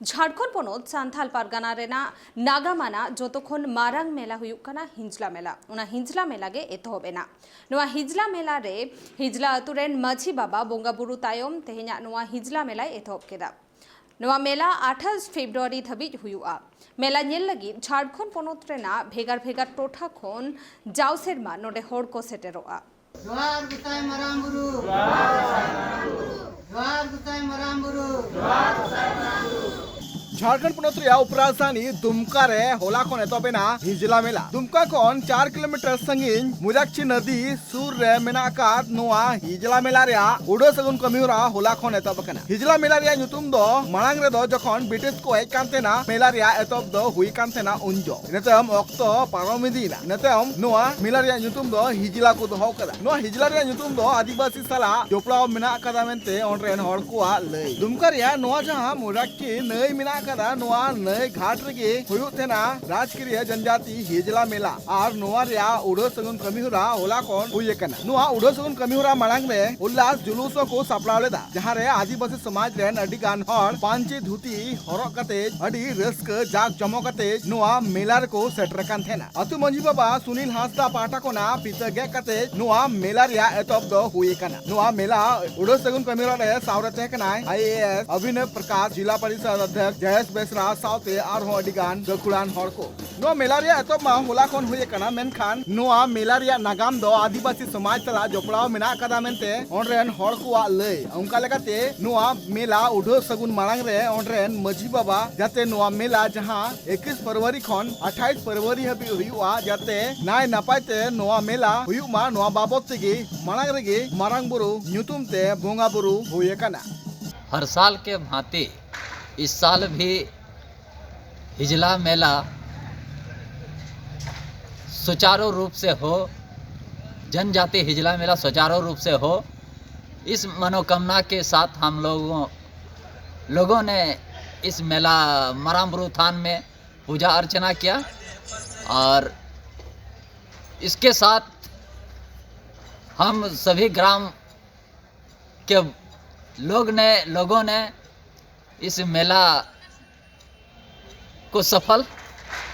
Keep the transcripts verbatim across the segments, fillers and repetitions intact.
ᱡᱷᱟᱲᱠᱷᱚᱸᱰ ᱯᱚᱱᱚᱛ ᱥᱟᱱᱛᱷᱟᱞ ᱯᱟᱨᱜᱟᱱᱟ ᱨᱮᱱᱟᱜ ᱱᱟᱜᱟᱢ ᱟᱱᱟᱜ ᱡᱚᱛᱚ ᱠᱷᱚᱱ ᱢᱟᱨᱟᱝ ᱢᱮᱞᱟ ᱦᱩᱭᱩᱜ ᱠᱟᱱᱟ ᱦᱤᱡᱽᱞᱟ ᱢᱮᱞᱟ᱾ ᱚᱱᱟ ᱦᱤᱡᱽᱞᱟ ᱢᱮᱞᱟ ᱜᱮ ᱮᱛᱚᱦᱚᱵ ᱮᱱᱟ᱾ ᱱᱚᱣᱟ ᱦᱤᱡᱽᱞᱟ ᱢᱮᱞᱟ ᱨᱮ ᱦᱤᱡᱽᱞᱟ ᱟᱹᱛᱩ ᱨᱮᱱ ᱢᱟᱹᱡᱷᱤ ᱵᱟᱵᱟ ᱵᱚᱸᱜᱟ ᱵᱩᱨᱩ ᱛᱟᱭᱚᱢ ᱛᱮᱦᱮᱧᱟᱜ ᱱᱚᱣᱟ ᱦᱤᱡᱽᱞᱟ ᱢᱮᱞᱟᱭ ᱮᱛᱚᱦᱚᱵ ᱠᱮᱫᱟ᱾ ᱱᱚᱣᱟ ᱢᱮᱞᱟ ᱟᱴᱷᱟᱥ ᱯᱷᱮᱵᱽᱨᱩᱣᱟᱨᱤ ᱫᱷᱟᱹᱵᱤᱡ ᱦᱩᱭᱩᱜᱼᱟ᱾ ᱢᱮᱞᱟ ᱧᱮᱞ ᱞᱟᱹᱜᱤᱫ ᱡᱷᱟᱲᱠᱷᱚᱸᱰ ᱯᱚᱱᱚᱛ ᱨᱮᱱᱟᱜ ᱵᱷᱮᱜᱟᱨ ᱵᱷᱮᱜᱟᱨ ᱴᱚᱴᱷᱟ ᱠᱷᱚᱱ ᱡᱟᱣ ᱥᱮᱨᱢᱟ ᱱᱚᱰᱮ ᱦᱚᱲ ᱠᱚ ᱥᱮᱴᱮᱨᱚᱜᱼᱟ᱾ ᱡᱚᱦᱟᱨ ᱜᱚᱸᱥᱟᱭ ᱢᱟᱨᱟᱝ ᱵᱩᱨᱩ᱾ ᱡᱚᱦᱟᱨ ᱜᱚᱸᱥᱟᱭ ᱢᱟᱨᱟᱝ ᱵᱩᱨᱩ᱾ ᱡᱷᱟᱲᱠᱷᱚᱸᱰ ᱯᱚᱱᱚᱛ ᱨᱮᱭᱟᱜ ᱩᱯᱨᱟᱡᱽᱫᱷᱟᱱᱤ ᱫᱩᱢᱠᱟ ᱨᱮ ᱦᱚᱞᱟ ᱠᱷᱚᱱ ᱮᱛᱚᱦᱚᱵ ᱮᱱᱟ ᱦᱤᱡᱽᱞᱟ ᱢᱮᱞᱟ᱾ ᱫᱩᱢᱠᱟ ᱠᱷᱚᱱ ᱪᱟᱨ ᱠᱤᱞᱳᱢᱤᱴᱟᱨ ᱥᱟᱺᱜᱤᱧ ᱢᱚᱭᱩᱨᱟᱠᱪᱷᱤ ᱱᱚᱫᱤ ᱥᱩᱨ ᱨᱮ ᱢᱮᱱᱟᱜ ᱟᱠᱟᱫ ᱱᱚᱣᱟ ᱦᱤᱡᱽᱞᱟ ᱢᱮᱞᱟ ᱨᱮᱭᱟᱜ ᱩᱰᱷᱟᱹ ᱥᱟᱹᱜᱩᱱ ᱠᱟᱹᱢᱤ ᱦᱚᱨᱟ ᱦᱚᱞᱟ ᱠᱷᱚᱱ ᱮᱛᱚᱦᱚᱵ ᱟᱠᱟᱱᱟ᱾ ᱦᱤᱡᱽᱞᱟ ᱢᱮᱞᱟ ᱨᱮᱭᱟᱜ ᱧᱩᱛᱩᱢ ᱫᱚ ᱢᱟᱲᱟᱝ ᱨᱮᱫᱚ ᱡᱚᱠᱷᱚᱱ ᱵᱨᱤᱴᱤᱥ ᱠᱚ ᱦᱮᱡ ᱠᱟᱱ ᱛᱟᱦᱮᱱᱟ, ᱢᱮᱞᱟ ᱨᱮᱭᱟᱜ ᱮᱛᱚᱦᱚᱵ ᱫᱚ ᱦᱩᱭ ᱠᱟᱱ ᱛᱟᱦᱮᱱᱟ ᱩᱱ ᱡᱚᱦᱚᱜ᱾ ᱤᱱᱟᱹ ᱛᱟᱭᱚᱢ ᱚᱠᱛᱚ ᱯᱟᱨᱚᱢ ᱤᱫᱤᱭᱮᱱᱟ᱾ ᱤᱱᱟᱹ ᱛᱟᱭᱚᱢ ᱱᱚᱣᱟ ᱢᱮᱞᱟ ᱨᱮᱭᱟᱜ ᱧᱩᱛᱩᱢ ᱫᱚ ᱦᱤᱡᱽᱞᱟ ᱠᱚ ᱫᱚᱦᱚ ᱠᱟᱫᱟ᱾ ᱱᱚᱣᱟ ᱦᱤᱡᱽᱞᱟ ᱨᱮᱭᱟᱜ ᱧᱩᱛᱩᱢ ᱫᱚ ᱟᱹᱫᱤᱵᱟᱹᱥᱤ ᱥᱟᱞᱟᱜ ᱡᱚᱯᱲᱟᱣ ᱢᱮᱱᱟᱜ ᱟᱠᱟᱫᱟ ᱢᱮᱱᱛᱮ ᱚᱸᱰᱮ ᱨᱮᱱ ᱦᱚᱲ ᱠᱚᱣᱟᱜ ᱞᱟᱹᱭ᱾ ᱫᱩᱢᱠᱟ ᱨᱮᱭᱟᱜ ᱱᱚᱣᱟ ᱡᱟᱦᱟᱸ ᱢᱚᱭᱩᱨᱟᱠᱪᱷᱤ ᱱᱟᱹᱭ ᱢᱮᱱᱟᱜ ᱟᱠᱟᱫᱟ, ᱱᱚᱣᱟ ᱱᱟᱹᱭ ᱜᱷᱟᱴ ᱨᱮᱜᱮ ᱦᱩᱭᱩᱜ ᱛᱟᱦᱮᱱᱟ ᱨᱟᱡᱽᱠᱤᱨᱤᱭᱟᱹ ᱡᱚᱱᱡᱟᱛᱤ ᱦᱤᱡᱽᱞᱟ ᱢᱮᱞᱟ᱾ ᱟᱨ ᱱᱚᱣᱟ ᱨᱮᱭᱟᱜ ᱩᱰᱷᱟᱹᱣ ᱥᱟᱹᱜᱩᱱ ᱠᱟᱹᱢᱤ ᱦᱚᱨᱟ ᱦᱚᱞᱟ ᱠᱷᱚᱱ ᱦᱩᱭ ᱟᱠᱟᱱᱟ᱾ ᱱᱚᱣᱟ ᱩᱰᱷᱟᱹᱣ ᱥᱟᱹᱜᱩᱱ ᱠᱟᱹᱢᱤ ᱦᱚᱨᱟ ᱢᱟᱲᱟᱝ ᱨᱮ ᱩᱞᱞᱟᱥ ᱡᱩᱞᱩᱥ ᱦᱚᱸᱠᱚ ᱥᱟᱯᱲᱟᱣ ᱞᱮᱫᱟ, ᱡᱟᱦᱟᱸ ᱨᱮ ᱟᱹᱫᱤᱵᱟᱹᱥᱤ ᱥᱚᱢᱟᱡᱽ ᱨᱮᱱ ᱟᱹᱰᱤ ᱜᱟᱱ ᱦᱚᱲ ᱯᱟᱹᱧᱪᱤ ᱫᱷᱩᱛᱤ ᱦᱚᱨᱚᱜ ᱠᱟᱛᱮ ᱟᱹᱰᱤ ᱨᱟᱹᱥᱠᱟᱹ ᱡᱟᱠ ᱡᱚᱢᱚᱠ ᱠᱟᱛᱮ ᱱᱚᱣᱟ ᱢᱮᱞᱟ ᱨᱮᱠᱚ ᱥᱮᱴᱮᱨ ᱟᱠᱟᱱ ᱛᱟᱦᱮᱱᱟ᱾ ᱟᱹᱛᱩ ᱢᱟᱹᱡᱷᱤ ᱵᱟᱵᱟ ᱥᱩᱱᱤᱞ ᱦᱟᱸᱥᱫᱟ ᱯᱟᱦᱴᱟ ᱠᱷᱚᱱᱟᱜ ᱯᱷᱤᱛᱟᱹ ᱜᱮᱫ ᱠᱟᱛᱮ ᱱᱚᱣᱟ ᱢᱮᱞᱟ ᱨᱮᱭᱟᱜ ᱮᱛᱚᱦᱚᱵ ᱫᱚ ᱦᱩᱭ ᱟᱠᱟᱱᱟ᱾ ᱱᱚᱣᱟ ᱢᱮᱞᱟ ᱩᱰᱷᱟᱹᱣ ᱥᱟᱹᱜᱩᱱ ᱠᱟᱹᱢᱤ ᱦᱚᱨᱟ ᱨᱮ ᱥᱟᱶ ᱨᱮ ᱛᱟᱦᱮᱸ ᱠᱟᱱᱟᱭ ᱟᱭ ᱮ ᱮᱥ ᱚᱵᱷᱤᱱᱚᱵ ᱯᱨᱚᱠᱟᱥ, ᱡᱤᱞᱟ ᱯᱚᱨᱤᱥᱚᱫ ᱚᱫᱷᱭᱚᱠᱥ ᱡᱚᱭᱮᱥ ᱵᱮᱥᱨᱟ ᱥᱟᱶᱛᱮ ᱟᱨᱦᱚᱸ ᱟᱹᱰᱤ ᱜᱟᱱ ᱜᱟᱹᱠᱷᱩᱲᱟᱱ ᱦᱚᱲ ᱠᱚ᱾ ᱱᱚᱣᱟ ᱢᱮᱞᱟ ᱨᱮᱭᱟᱜ ᱮᱛᱚᱦᱚᱵ ᱢᱟ ᱦᱚᱞᱟ ᱠᱷᱚᱱ ᱦᱩᱭ ᱟᱠᱟᱱᱟ, ᱢᱮᱱᱠᱷᱟᱱ ᱱᱚᱣᱟ ᱢᱮᱞᱟ ᱨᱮᱭᱟᱜ ᱱᱟᱜᱟᱢ ᱫᱚ ᱟᱹᱫᱤᱵᱟᱹᱥᱤ ᱥᱚᱢᱟᱡᱽ ᱥᱟᱞᱟᱜ ᱡᱚᱯᱲᱟᱣ ᱢᱮᱱᱟᱜ ᱟᱠᱟᱫᱟ ᱢᱮᱱᱛᱮ ᱚᱸᱰᱮ ᱨᱮᱱ ᱦᱚᱲ ᱠᱚᱣᱟᱜ ᱞᱟᱹᱭ᱾ ᱚᱱᱠᱟ ᱞᱮᱠᱟᱛᱮ ᱱᱚᱣᱟ ᱢᱮᱞᱟ ᱩᱰᱷᱟᱹᱣ ᱥᱟᱹᱜᱩᱱ ᱢᱟᱲᱟᱝ ᱨᱮ ᱚᱸᱰᱮ ᱨᱮᱱ ᱢᱟᱹᱡᱷᱤ ᱵᱟᱵᱟ ᱡᱟᱛᱮ ᱱᱚᱣᱟ ᱢᱮᱞᱟ ᱡᱟᱦᱟᱸ ᱮᱠᱩᱥ ᱯᱷᱮᱵᱽᱨᱩᱣᱟᱨᱤ ᱠᱷᱚᱱ ᱟᱴᱷᱟᱭᱤᱥ ᱯᱷᱮᱵᱽᱨᱩᱣᱟᱨᱤ ᱦᱟᱹᱵᱤᱡ ᱦᱩᱭᱩᱜᱼᱟ, ᱡᱟᱛᱮ ᱱᱟᱭ ᱱᱟᱯᱟᱭ ᱛᱮ ᱱᱚᱣᱟ ᱢᱮᱞᱟ ᱦᱩᱭᱩᱜ ᱢᱟ, ᱱᱚᱣᱟ ᱵᱟᱵᱚᱛ ᱛᱮᱜᱮ ᱢᱟᱲᱟᱝ ᱨᱮᱜᱮ ᱢᱟᱨᱟᱝ ᱵᱩᱨᱩ ᱧᱩᱛᱩᱢ ᱛᱮ ᱵᱚᱸᱜᱟ ᱵᱩᱨᱩ ᱦᱩᱭ ᱟᱠᱟᱱᱟ᱾ हर साल के भांति इस साल भी हिजला मेला सुचारू रूप से हो, जनजाति हिजला मेला सुचारू रूप से हो, इस मनोकामना के साथ हम लोगों लोगों ने इस मेला मराम बुरु थान में पूजा अर्चना किया। और इसके साथ हम सभी ग्राम के लोग ने लोगों ने इस मेला को सफल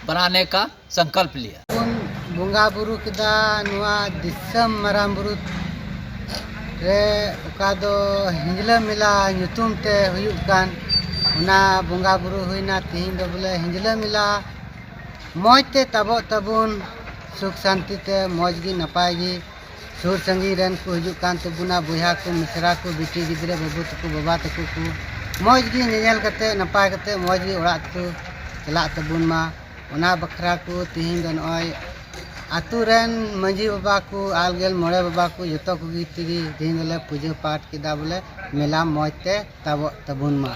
बनाने का संकल्प लिया। ᱵᱚᱱ ᱵᱚᱸᱜᱟ ᱵᱩᱨᱩ ᱠᱮᱫᱟ ᱱᱚᱣᱟ ᱫᱤᱥᱚᱢ ᱢᱟᱨᱟᱝ ᱵᱩᱨᱩ ᱨᱮ, ᱚᱠᱟ ᱫᱚ ᱦᱤᱸᱡᱽᱞᱟᱹ ᱢᱮᱞᱟ ᱧᱩᱛᱩᱢ ᱛᱮ ᱦᱩᱭᱩᱜ ᱠᱟᱱ, ᱚᱱᱟ ᱵᱚᱸᱜᱟ ᱵᱩᱨᱩ ᱦᱩᱭᱱᱟ᱾ ᱛᱤᱦᱤᱧ ᱫᱚ ᱵᱚᱞᱮ ᱦᱤᱸᱡᱽᱞᱟᱹ ᱢᱮᱞᱟ ᱢᱚᱡᱽ ᱛᱮ ᱛᱟᱵᱚᱜ ᱛᱟᱵᱚᱱ, ᱥᱩᱠ ᱥᱟᱱᱛᱤ ᱛᱮ ᱢᱚᱡᱽ ᱜᱮ ᱱᱟᱯᱟᱭ ᱜᱮ ᱥᱩᱨ ᱥᱟᱺᱜᱤᱧ ᱨᱮᱱ ᱠᱚ ᱦᱤᱡᱩᱜ ᱠᱟᱱ ᱛᱟᱵᱚᱱᱟ, ᱵᱚᱭᱦᱟ ᱠᱚ, ᱢᱤᱥᱨᱟ ᱠᱚ, ᱵᱤᱴᱤ ᱜᱤᱫᱽᱨᱟᱹ, ᱵᱟᱹᱵᱩ ᱛᱟᱠᱚ, ᱵᱟᱵᱟ ᱛᱟᱠᱚ ᱠᱚ ᱢᱚᱡᱽ ᱜᱮ ᱧᱮᱧᱮᱞ ᱠᱟᱛᱮ, ᱱᱟᱯᱟᱭ ᱠᱟᱛᱮ, ᱢᱚᱡᱽ ᱜᱮ ᱚᱲᱟᱜ ᱛᱮᱠᱚ ᱪᱟᱞᱟᱜ ᱛᱟᱵᱚᱱ ᱢᱟ᱾ ᱚᱱᱟ ᱵᱟᱠᱷᱨᱟ ᱠᱚ ᱛᱮᱦᱮᱧ ᱫᱚ ᱱᱚᱜᱼᱚᱭ ᱟᱛᱳ ᱨᱮᱱ ᱢᱟᱺᱡᱷᱤ ᱵᱟᱵᱟ ᱠᱚ ᱟᱨ ᱜᱮᱞ ᱢᱚᱬᱮ ᱵᱟᱵᱟ ᱠᱚ ᱡᱚᱛᱚ ᱠᱚᱜᱮ ᱛᱮᱜᱮ ᱛᱮᱦᱮᱧ ᱫᱚᱞᱮ ᱯᱩᱡᱟᱹ ᱯᱟᱴ ᱠᱮᱫᱟ, ᱵᱚᱞᱮ ᱢᱮᱞᱟ ᱢᱚᱡᱽ ᱛᱮ ᱛᱟᱵᱚᱜ ᱛᱟᱵᱚᱱ ᱢᱟ᱾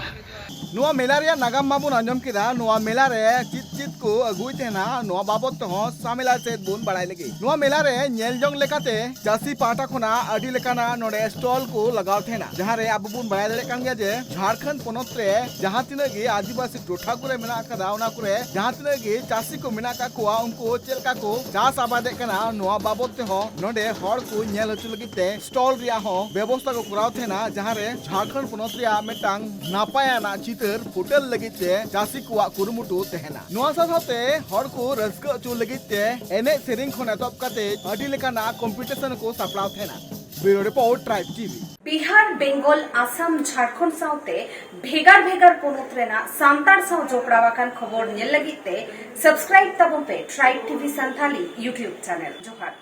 ᱱᱚᱣᱟ ᱢᱮᱞᱟ ᱨᱮᱭᱟᱜ ᱱᱟᱜᱟᱢ ᱢᱟᱵᱚᱱ ᱟᱸᱡᱚᱢ ᱠᱮᱫᱟ, ᱱᱚᱣᱟ ᱢᱮᱞᱟ ᱨᱮ ᱪᱮᱫ ᱪᱮᱫ ᱠᱚ ᱟᱹᱜᱩᱭ ᱛᱟᱦᱮᱱᱟ, ᱱᱚᱣᱟ ᱵᱟᱵᱚᱛ ᱛᱮᱦᱚᱸ ᱥᱟᱢᱮᱞᱟ ᱥᱮᱫ ᱵᱚᱱ ᱵᱟᱲᱟᱭ ᱞᱟᱹᱜᱤᱫ᱾ ᱱᱚᱣᱟ ᱢᱮᱞᱟ ᱨᱮ ᱧᱮᱞ ᱡᱚᱝ ᱞᱮᱠᱟᱛᱮ ᱪᱟᱹᱥᱤ ᱯᱟᱦᱴᱟ ᱠᱷᱚᱱᱟᱜ ᱟᱹᱰᱤ ᱞᱮᱠᱟᱱᱟᱜ ᱱᱚᱰᱮ ᱥᱴᱚᱞ ᱠᱚ ᱞᱟᱜᱟᱣ ᱛᱟᱦᱮᱱᱟ, ᱡᱟᱦᱟᱸ ᱨᱮ ᱟᱵᱚ ᱵᱚᱱ ᱵᱟᱲᱟᱭ ᱫᱟᱲᱮᱭᱟᱜ ᱠᱟᱱ ᱜᱮᱭᱟ ᱡᱮ ᱡᱷᱟᱲᱠᱷᱚᱸᱰ ᱯᱚᱱᱚᱛ ᱨᱮ ᱡᱟᱦᱟᱸ ᱛᱤᱱᱟᱹᱜ ᱜᱮ ᱟᱹᱫᱤᱵᱟᱹᱥᱤ ᱴᱚᱴᱷᱟ ᱠᱚᱨᱮ ᱢᱮᱱᱟᱜ ᱟᱠᱟᱫᱟ, ᱚᱱᱟ ᱠᱚᱨᱮ ᱡᱟᱦᱟᱸ ᱛᱤᱱᱟᱹᱜ ᱜᱮ ᱪᱟᱹᱥᱤ ᱠᱚ ᱢᱮᱱᱟᱜ ᱟᱠᱟᱫ ᱠᱚᱣᱟ, ᱩᱱᱠᱩ ᱪᱮᱫ ᱞᱮᱠᱟ ᱠᱚ ᱪᱟᱥ ᱟᱵᱟᱫᱮᱫ ᱠᱟᱱᱟ, ᱱᱚᱣᱟ ᱵᱟᱵᱚᱛ ᱛᱮᱦᱚᱸ ᱱᱚᱰᱮ ᱦᱚᱲ ᱠᱚ ᱧᱮᱞ ᱦᱚᱪᱚ ᱞᱟᱹᱜᱤᱫ ᱛᱮ ᱥᱴᱚᱞ ᱨᱮᱭᱟᱜ ᱦᱚᱸ ᱵᱮᱵᱚᱥᱛᱷᱟ ᱠᱚ ᱠᱚᱨᱟᱣ ᱛᱟᱦᱮᱱᱟ, ᱡᱟᱦᱟᱸ ᱨᱮ ᱡᱷᱟᱲᱠᱷᱚᱸᱰ ᱯᱚᱱᱚᱛ ᱨᱮᱭᱟᱜ ᱢᱤᱫᱴᱟᱝ ᱱᱟᱯᱟᱭᱟᱱᱟᱜ ᱪᱤᱛᱟᱹᱨ ᱯᱷᱩᱴᱮᱞ ᱞᱟᱹᱜᱤᱫ ᱛᱮ ᱪᱟᱹᱥᱤ ᱠᱚᱣᱟᱜ ᱠᱩᱨᱩᱢᱩᱴᱩ ᱛᱟᱦᱮᱱᱟ᱾ ᱱᱚᱣᱟ ᱥᱟᱶ ᱥᱟᱶᱛᱮ ᱦᱚᱲ ᱠᱚ ᱨᱟᱹᱥᱠᱟᱹ ᱦᱚᱪᱚ ᱞᱟᱹᱜᱤᱫ ᱛᱮ ᱮᱱᱮᱡ ᱥᱮᱨᱮᱧ ᱠᱷᱚᱱ ᱮᱛᱚᱦᱚᱵ ᱠᱟᱛᱮ ᱟᱹᱰᱤ ᱞᱮᱠᱟᱱᱟᱜ ᱠᱚᱢᱯᱤᱴᱤᱥᱚᱱ ᱠᱚ ᱥᱟᱯᱲᱟᱣ ᱛᱟᱦᱮᱱᱟ᱾ Bureau report, tribe TV. Bihar, Bengal, Assam, Jharkhand ᱥᱟᱶᱛᱮ ᱵᱷᱮᱜᱟᱨ ᱵᱷᱮᱜᱟᱨ ᱯᱚᱱᱚᱛ ᱨᱮᱱᱟᱜ ᱥᱟᱱᱛᱟᱲ ᱥᱟᱶ ᱡᱚᱯᱲᱟᱣ ᱟᱠᱟᱱ ᱠᱷᱚᱵᱚᱨ ᱧᱮᱞ ᱞᱟᱹᱜᱤᱫ ᱛᱮ ᱥᱟᱵᱥᱠᱨᱟᱭᱤᱵ ᱛᱟᱵᱚᱱ ᱯᱮ tribe TV Santali YouTube channel. ᱡᱚᱦᱟᱨ᱾